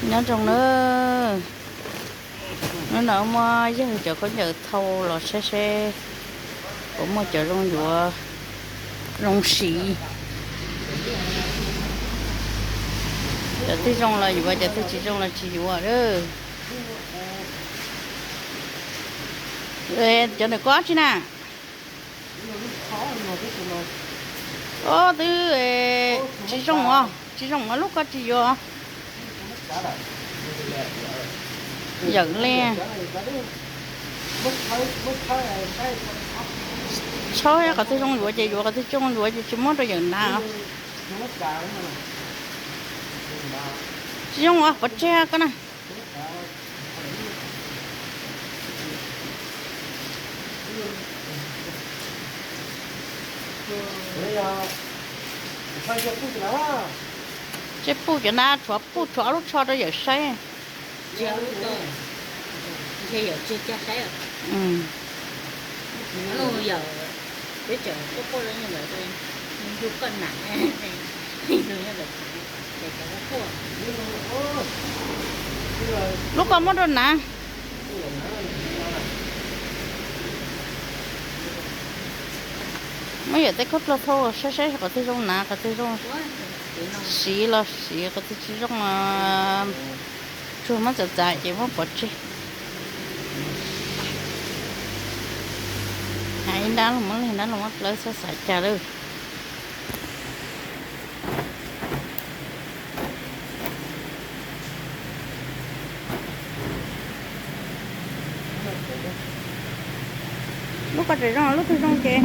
Nyob zoo na, hnub no muab yawg cov khaub ncaws thau los saib seb puas muaj cov zoo yuav zoo siv. Cov twg zoo los yuav, cov twg tsis zoo los tsis yuav lawm. Cov ntawm koj tsi na? Ob twb tsis zoo os, tsis zoo os, lub koj tsis yuav. Yawm li. Tshawb qhov twg zoo yuav ces yuav, qhov twg tsis zoo yuav ces tsis muab rau yawm na. Tsis zoo os, pov tseg koj na. Tseg puj cov na, tshuav puj tshuav ob lub tsho rau yawm saib. Lub koj muab rau na. Muab yawm tej khaub dluag thau saib saib qhov twg zoo na, qhov twg zoo siv los siv, qhov twg tsis zoo tsuag muab txav txav ces muab pov tseg. Hais ib nrab los muab, ib nrab los muab dlawb, xav xav cas lawm. Lub koj tseem zoo, lub twg zoo ces.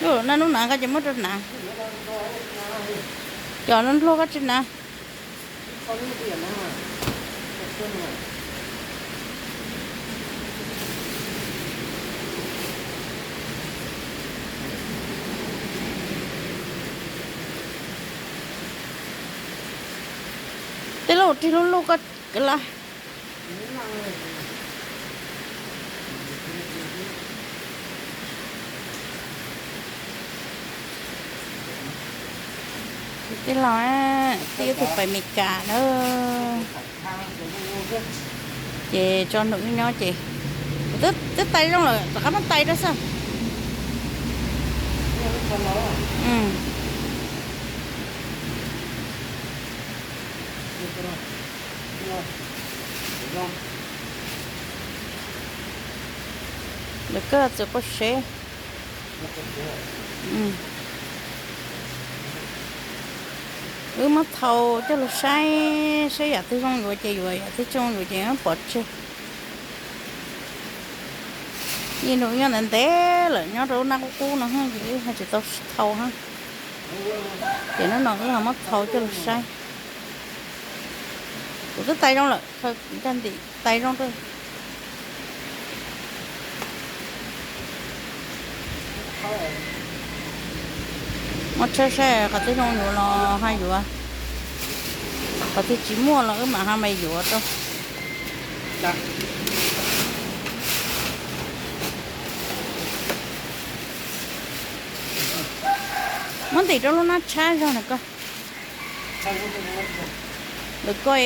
Lub na, lub na koj ces muab rau na. Cov no npluag koj tsis na. Tej lub rig lub lub koj la. Tij laug, tij ib tug pais Meskas na, ces tso nws wb nyob ces twb tais zoo lawm, rov qab muab tais rau xwb. Lawv kawg txawm quaj seb. Wb muab thau coj los saib, saib yam twg zoo yuav ces yuav, yam twg tsis zoo yuav ces pov tseg. Ib nus nyob ntev ntev lawm, nyob rau lub nab qub qub no ces wb ho tsis tau thau hab. Ces hnub no wb ho muab thau coj los saib. Kuv twb tais zoo lawm, khaws ncaj ntim tais zoo rau. Muab tshawb saib qhov twg zoo yuav los ho yuav, qhov twg tsis muaj los wb mam ho mam yuav rau. Muab ntim rau lub nab tshab zog na koj. Lawv koj,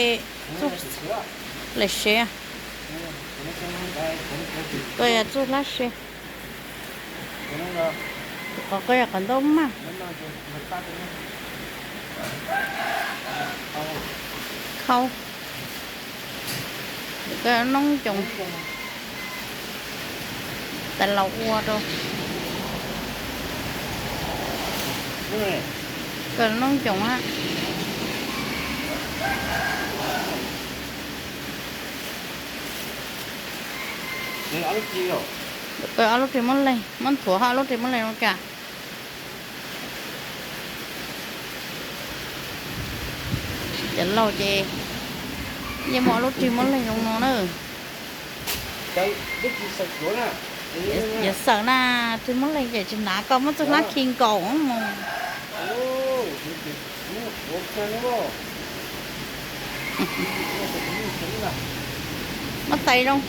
lawv sev, koj txuj hlab se. Qhov koj yog qhov ntaub maj. Khau. Koj noob coos, tas laus ua rau. Koj noob coos a. Koj ob lub ris muab leeg, muab nthuav ho ob lub ris muab leeg zoo cas. Cov laus ces yeej muab ob lub ris muab leeg zoo no na. Yuav xaws na, twb muab leeg ces tsis hnav, koj muab txoj hlab khi nkaus mus. Muab tais zoo.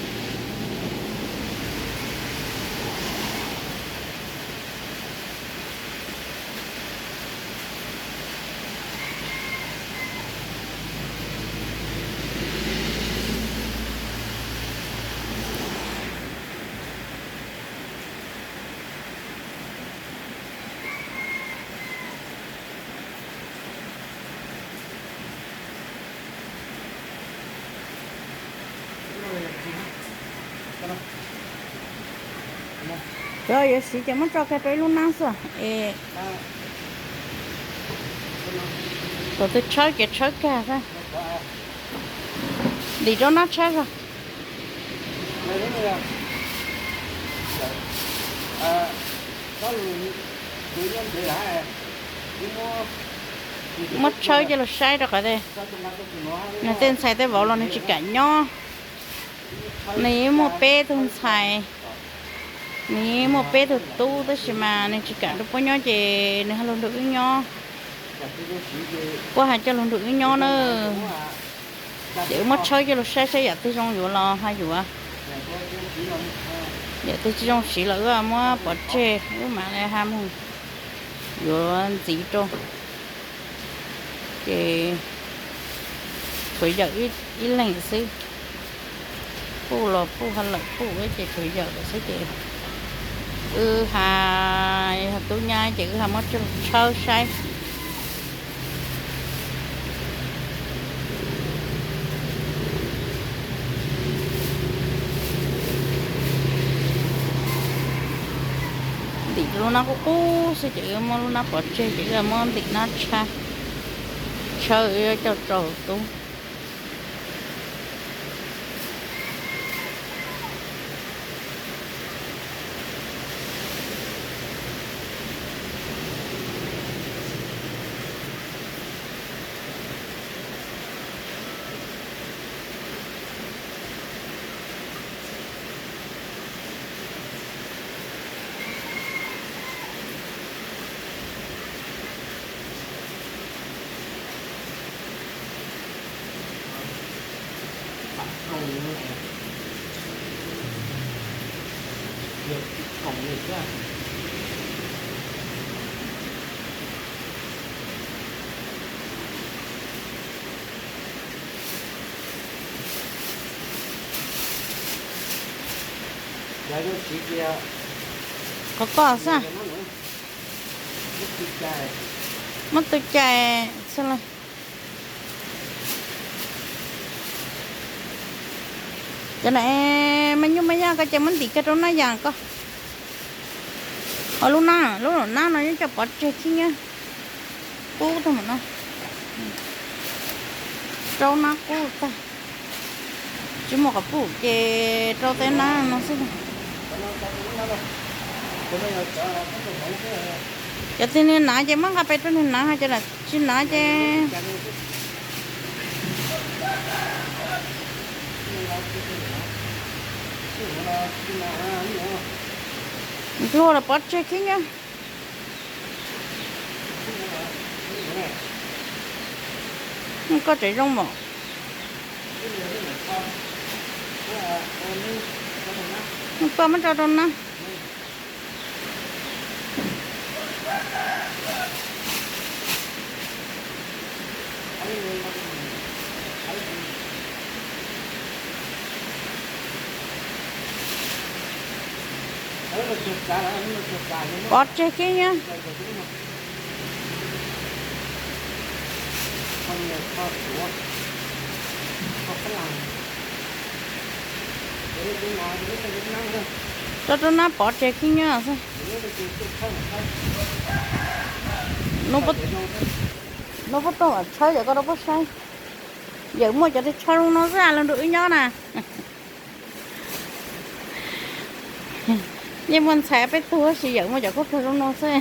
Cov yuav siv ces muab tso kiag rau ib lub nab xwb es. Thaum twg tshawb ces tshawb kiag xwb. Ntim rau nab tshawb zog. Muab tshawb coj los saib rau qhov tias nws tej ntxhais tej vauv los nws tsis kam nyob. Nws yeej muaj peb tug ntxhais, nws yeej muaj peb tug tub, tab sis mas nws tsis kam rau puab nyob ces nws ho los nrog wb nyob. Puab hais coj los nrog wb nyob na. Ces wb muab tshawb coj los saib saib yam twg zoo yuav los ho yuav. Yam twg tsis zoo siv los wb muab pov tseg, wb mam li ho mus yuav ntxiv rau. Ces tshuav yawm ib leeg xwb, puj los puj ho lawm puj ces tshuav yawm lawm xwb ces wb ho, yog tub nyab ces wb ho muab tshawb saib. Ntim lub nab qub qub xwb ces wb muab lub nab pov tseg ces wb muab ntim nab tshawb, tshawb wb coj tso tub. Qhov koj xwb. Muab tu cais xwb la. Cov na, me nyuj me yaj ko ces muab ntim kiag rau nab yas ko. Ho lub nab, lub nab no yeej coj pov tseg khib nyiab. Qub tag mus no, rau nab qub tag. Tsis muaj qhov puj ces rau tej nab no xwb. Cov twg nws hnav ces muab nqa pem rau nws hnav, ho cov tsis hnav ces luag los pov tseg khib nyiab. Koj tseem zoo mos. Koj muab tso rau nab. Pov tseg khib nyiab. Rau rau nab pov tseg khib nyiab xwb. Nub puab tuaj mam tshawb cov ko rau puab saib. Yawm muaj cov twg tshawb zoo no xwb los nrog wb nyob na. Yeej muaj ntxhais peb tug tab sis yawm muaj cov kub tug zoo no xwb.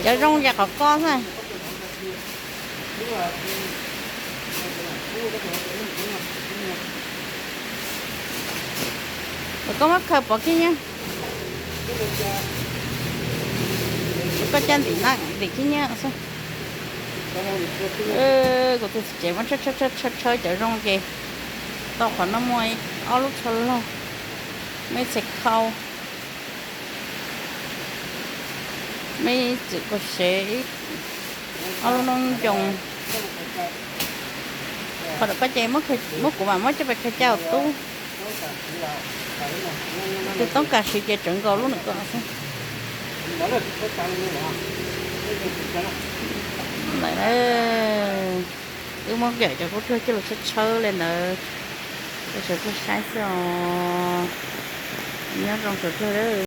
Cov zoo ces qhov ko xwb. Koj muab khaws pov khib nyiab, koj caj ntim na, ntim khib nyiab xwb. Kuv tus txiv tsev muab tshawb tshawb tshawb cov zoo ces tau qhov no muaj ob lub tsho loj, muaj ib txhais khau, muaj ib txwm kua sev, ob lub noob ncoos. Qhov ntawm koj ces muab kuv mam muab coj pais khaws caj tub. Tus toob kas siv ces tsawv nkaus lub ntawm ko xwb. Lawm, wb muab cov khaub dluag coj los tshawb tshawb li ntawd rau sawv daws saib xwb os. Nyob zoo sawv daws.